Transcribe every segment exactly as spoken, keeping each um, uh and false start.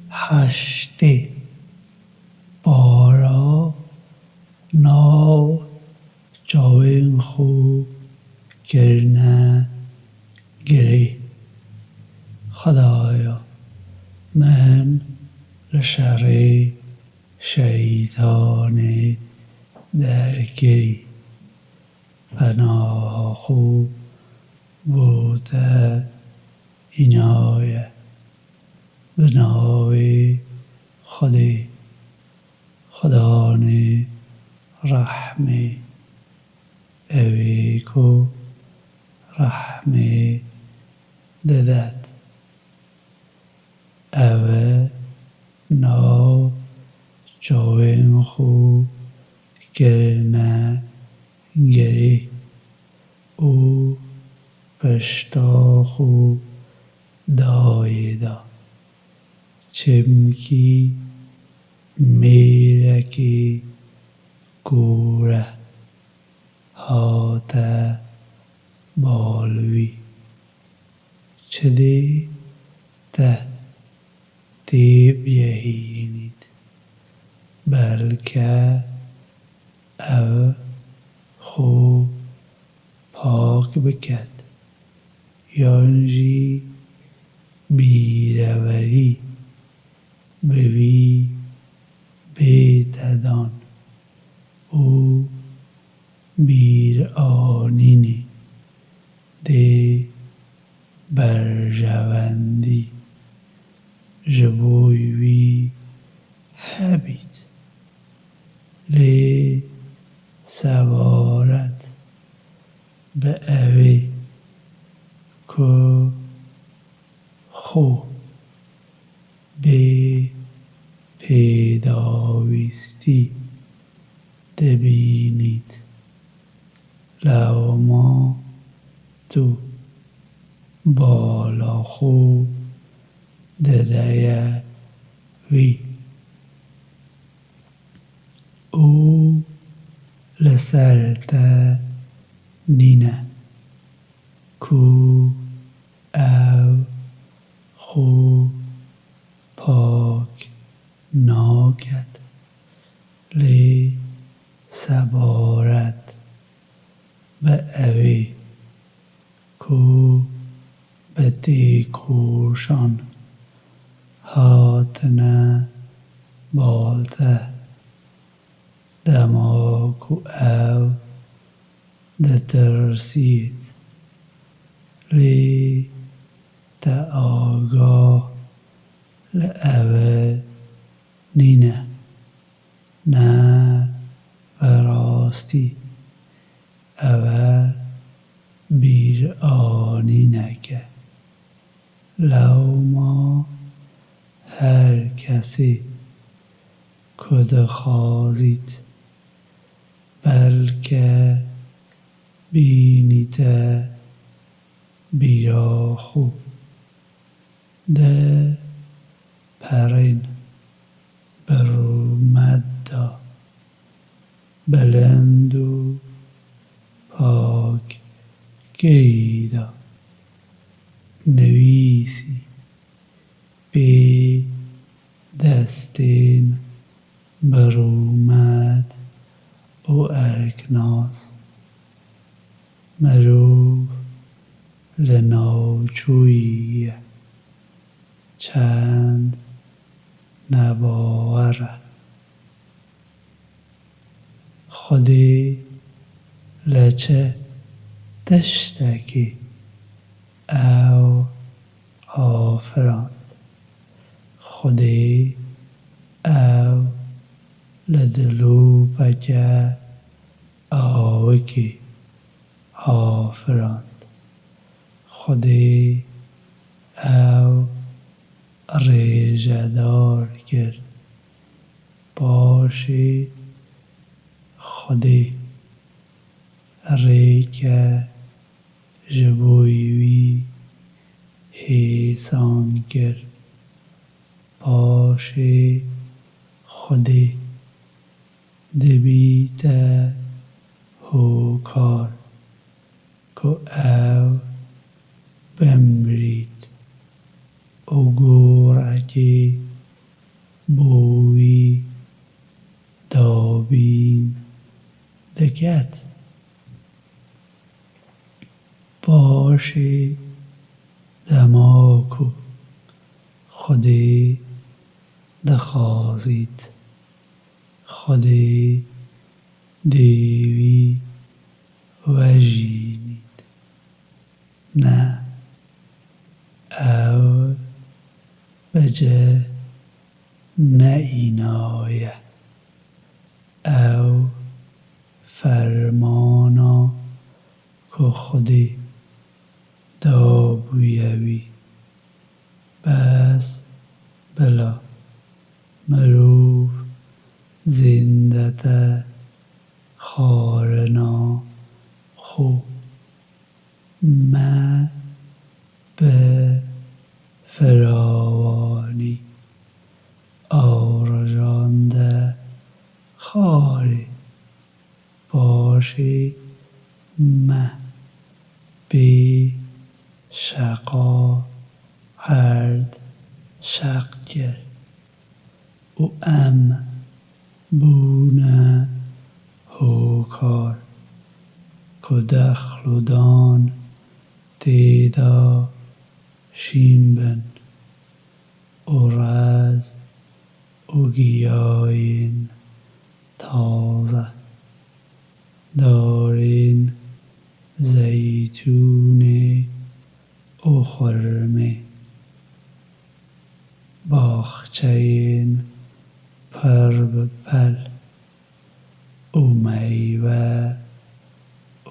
Heştê. Para nav çavên xwe kirine girê. Xwedaya min li şerê şeytanê derkirî. Penaha xwe bo te înaye. Bi navê Xwedê, Xudanê rehmê, ewê ku rehmê didet. Ew nav çavên xwe kirine girê û pişta xwe dayê da, çimkî mêrekî kûr e hate bal wî. Çi dê te têbihînît, belke ew xwe pak biket, yan jî bîrewerî bi wî bête dan û bîranînê dê berjewendî ji bo wî hebît. Lê sebaret bi ewê ku xwe bê pêdawîstî dibînît, lewma tu bala xwe dideye wî û li ser te nîne ku ew xwe pak naket, lê sebaret bi ewê ku bi têkoşan hatine bal te, dema ku ew ditirsît, lê te agah li ewe nîne. Ne bi rastî ewe bîranînek e. Lewma her kesê ku dixwazît, belke bînîte bîra xwe. De perên bi rûmet de bilind û pak kirî de nivîsî pê destên bi rûmet û erknas. Mirov li navçoyî ye, çend nebawer e. Xwedê li çi tiştekî ew afirand. Xwedê ew li dilopeke awikê afirand. Xwedê ew rêjedar kir. Paşê Xwedê rêke ji bo wî hêsan kir. Paşê Xwedê dibîte hokar ku ew bimirît û gorekê ket. Paşê dema ku Xwedê dixwazît, Xwedê dê wî vejînît. Ne, ew bi cih neînaye. Ew fermana ku Xwedê dabûye wî. Bes bila mirov zêndete xwarina xwe. Me bi firawanî aw rojan de xwarê. Paşê me bê şeqa erd şeq kir û em bûne hokar ku dexl û dan tê de şîn bin û rez û giyayên taze, darên zeytûnê û xurmê, baxçeyên pir bi pel û meywe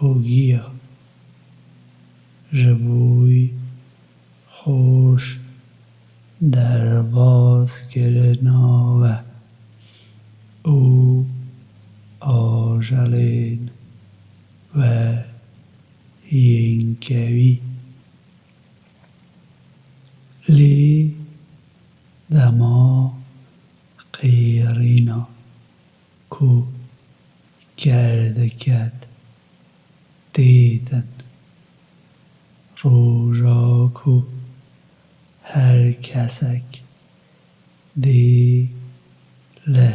û giya, ji boy xweş derbas kirina we û ajelên we yên kevî. Lê dema qêrîna ku ker diket tê din, roja ku her kesek dê li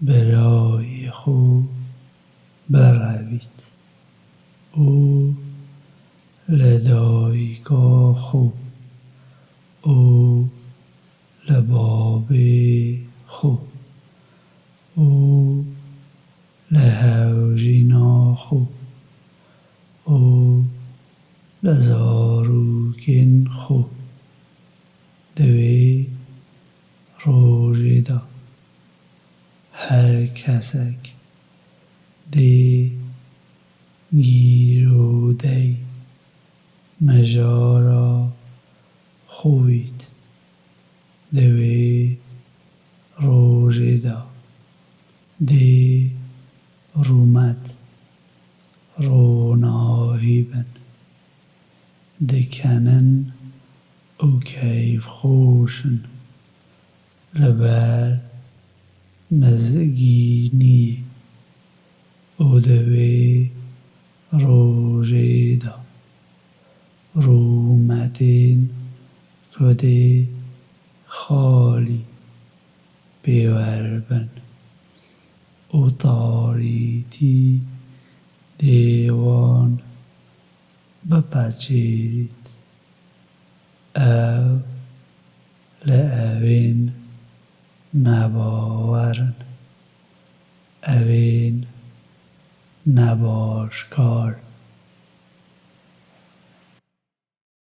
birayê xwe birevît û li dayika xwe û li babê xwe û li hevjîna xwe û li zarokên xwe. Di wê rojê de her kesek dê gîrodeyî mijara xwe wît. Di wê rojê de dê rûmet ronahî bin, dikenin û keyfxweş in li ber mizgîniyê û di wê rojê de rûmetên ku dê xalî pêwer bin û tarîtî dê wan bipeçêrît. Ew li evên nebawer in, evên nebaşkar